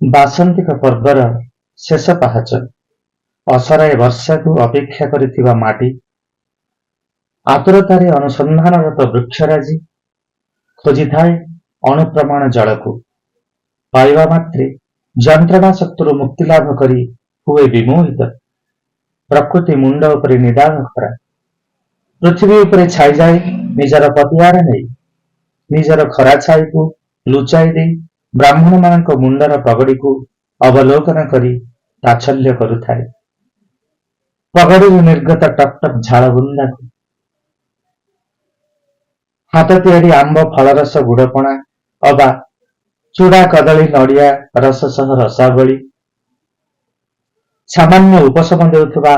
ବାସନ୍ତିକ ପର୍ବର ଶେଷ ପାହାଚ। ଅସରାଏ ବର୍ଷାକୁ ଅପେକ୍ଷା କରିଥିବା ମାଟି, ଆତୁରତାରେ ଅନୁସନ୍ଧାନରତ ବୃକ୍ଷରାଜି ଖୋଜିଥାଏ ଅଣୁପ୍ରମାଣ ଜଳକୁ। ପାଇବା ମାତ୍ରେ ଯନ୍ତ୍ରଣା ଶକ୍ତିରୁ ମୁକ୍ତି ଲାଭ କରି ହୁଏ ବିମୋହିତ। ପ୍ରକୃତି ମୁଣ୍ଡ ଉପରେ ନିଦାଘ ଖରା ପୃଥିବୀ ଉପରେ ଛାଇଯାଏ ନିଜର ପତିଆରା ନେଇ। ନିଜର ଖରା ଛାଇକୁ ଲୁଚାଇ ଦେଇ ବ୍ରାହ୍ମଣମାନଙ୍କ ମୁଣ୍ଡର ପଗଡ଼ିକୁ ଅବଲୋକନ କରି ତାଚ୍ଛଲ୍ୟ କରୁଥାଏ, ପଗଡ଼ିରୁ ନିର୍ଗତ ଟପ୍ ଟପ୍ ଝାଳ ବୁନ୍ଦାକୁ। ହାତ ତିଆରି ଆମ୍ବ ଫଳରସ ଗୁଡ଼ପଣା ଅବା ଚୁଡ଼ା କଦଳୀ ନଡ଼ିଆ ରସ ସହ ରସାବଳି ସାମାନ୍ୟ ଉପଶମ ଦେଉଥିବା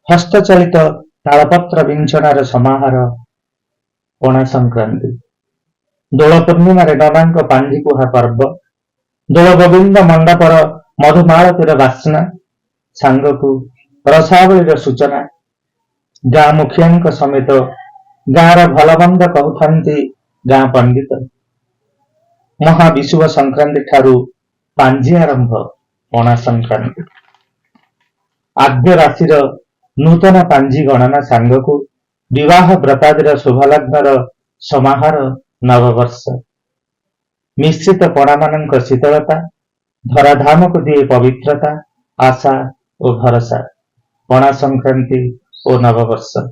ହସ୍ତଚାଳିତ ତାଳପତ୍ର ବିଞ୍ଚଣାର ସମାହାର ପଣା ସଂକ୍ରାନ୍ତି। ଦୋଳ ପୂର୍ଣ୍ଣିମାରେ ନନାଙ୍କ ପାଞ୍ଜିକୁହା ପର୍ବ, ଦୋଳ ଗୋବିନ୍ଦ ମଣ୍ଡପର ମଧୁମାଳତୀର ବାସ୍ନା ସାଙ୍ଗକୁ ରସାବଳୀର ସୂଚନା। ଗାଁ ମୁଖିଆଙ୍କ ସମେତ ଗାଁର ଭଲମନ୍ଦ କହୁଥାନ୍ତି ଗାଁ ପଣ୍ଡିତ। ମହାବିଷୁବ ସଂକ୍ରାନ୍ତି ଠାରୁ ପାଞ୍ଜି ଆରମ୍ଭ ପଣା ସଂକ୍ରାନ୍ତି। ଆଦ୍ୟ ରାଶିର ନୂତନ ପାଞ୍ଜି ଗଣନା ସାଙ୍ଗକୁ ବିବାହ ବ୍ରତାଦିର ଶୁଭଲଗ୍ନର ସମାହାର ନବବର୍ଷ। ମିଶ୍ରିତ ପଣାମାନଙ୍କ ଶୀତଳତା ଧରାଧାମକୁ ଦିଏ ପବିତ୍ରତା, ଆଶା ଓ ଭରସା। ପଣା ସଂକ୍ରାନ୍ତି ଓ ନବବର୍ଷ।